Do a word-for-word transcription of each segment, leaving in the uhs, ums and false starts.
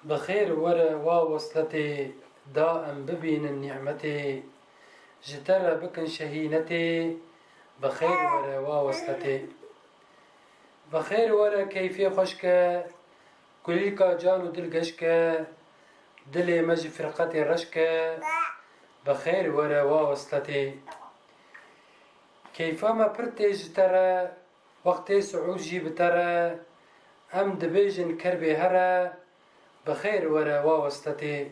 Bi xêr were wa wesletê, da em bibînin nîmetê. Ji te re bikin şehînetê, bi xêr were wa wesletê. Bi xêr were keyfê xweş ke, kulîlka can û dil geş ke, dilê me ji firqetê reş ke, bi xêr were wa wesletê. Keyfa me pir tê ji te re, wextê siûd jî bi te re, em dibêjin kerbê here, bi xêr were wa wesletê.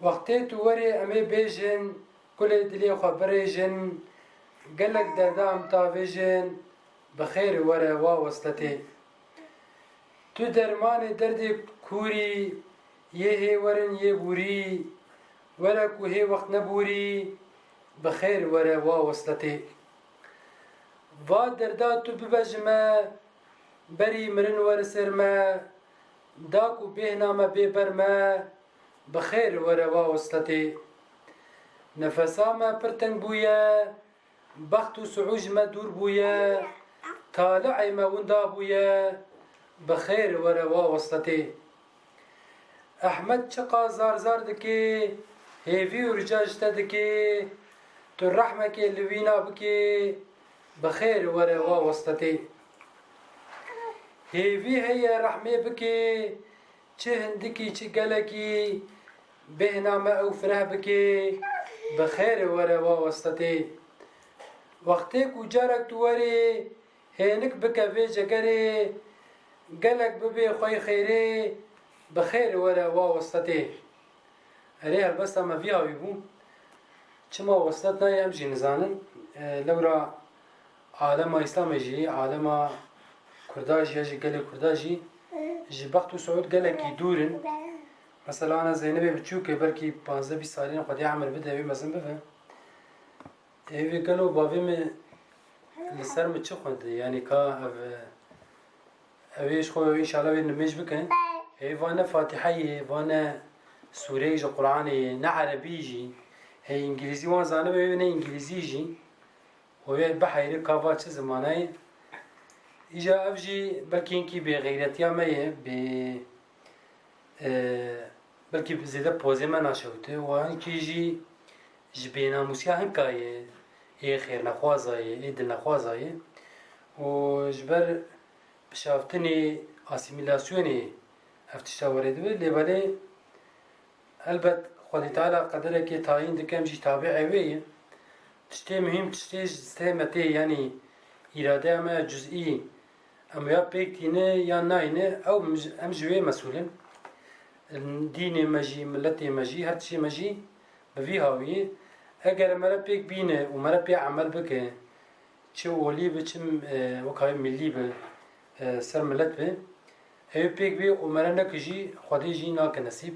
Wextê tu werê em ê bêjin, kulê dilê xwe birêjin, gelek derda em tavêjin, bi xêr were wa wesletê. Tu dermanê derdê kûrî, yê hê werin yê bûrî, were ku hê wext nebûrî, bi xêr were wa wesletê. Va derda tu bibe ji me, berî mirin were ser me, da ku bêhna me bê ber me, bi xêr were wa wesletê. Nefesa me pir teng bûye, bext û siûd ji me dûr bûye, tali'ê me winda bûye, bi xêr were wa wesletê. Ehmed çiqa zar zar dikê, hêvî û rica ji te dikê, tu rehmekê li wîna bikê, bi xêr were wa wesletê. Hêvî heye rehmê bikê, çi hindikî çi gelekî, bêhna me ew fireh bikê, bi xêr were wa wesletê. Wextê ku carek tu werê, hênik bike vê cegerê, gelek bibê xwey xêrê, bi xêr were wa wesletê. Erê, helbesta me vî hawî bû. Çima weslet nayê em jî nizanin. E, lewra alema Îslamê jî, alema Kurda jî, ya jî gelê Kurda jî, ji bext û siûd gelekî dûr in. Mesela ana Zeynebê biçûk e, belkî panzdeh bîst salî ne, Xwedê emir bide, wê mezin bibe. Ê, vê gelo bavê min li ser min çi xwendî? Yanî ka ev, ew ê ji xwe înşallah wê nimêj bikin. Ê, va ne Fatîheyê, va ne sûreyê ji Quranê ye, ne erebî jî. Hê îngilîzî wan zanibe, wê ne îngilîzî jî. Û wê biheyre ka va çi zimanayê. Îja ev jî belkî hinkî bêxeyretiya me ye, bê e, belkî zêde pozê me naşewite û hinkî jî ji bênamûsiya hinka ye, ê xêrnexwaza ye, ê dilnexwaza ye û ji ber bişaftinê, asîmîlasyonê ev tişta werê dibe. Lê belê elbet Xwedê Teala qederekê tayîn dike, em jî tabi'ê wê ye. Tiştê muhîm, tiştê ji destê me tê, yanî îradeya me cuz'î, em ya pêk tîne yan nayne, ew em ji, em ji wê mesûl in. Dînê me jî, miletê me jî, her tiştê me jî bi vî hawî ye. Eger me re pêk bîne û me re pê emel bike, çi olî bi, çi, e, wek hawî millî bi, e, ser milet bi, ew pêk bê û me re neke jî, Xwedê jî nake nesîb.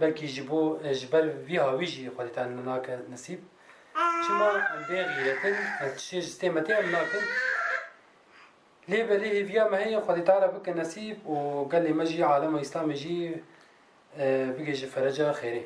Belkî ji bo, e, ji ber vî hawî jî Xwedê Teala nake nesîb. Çima em bê xîret in, e, tiştê ji destê me tê em nakin. Lê belê hêviya me heye Xwedê Teala bike nesîb û gelê me jî, alema Îslamê jî, e, bigihîje fereca xêrê.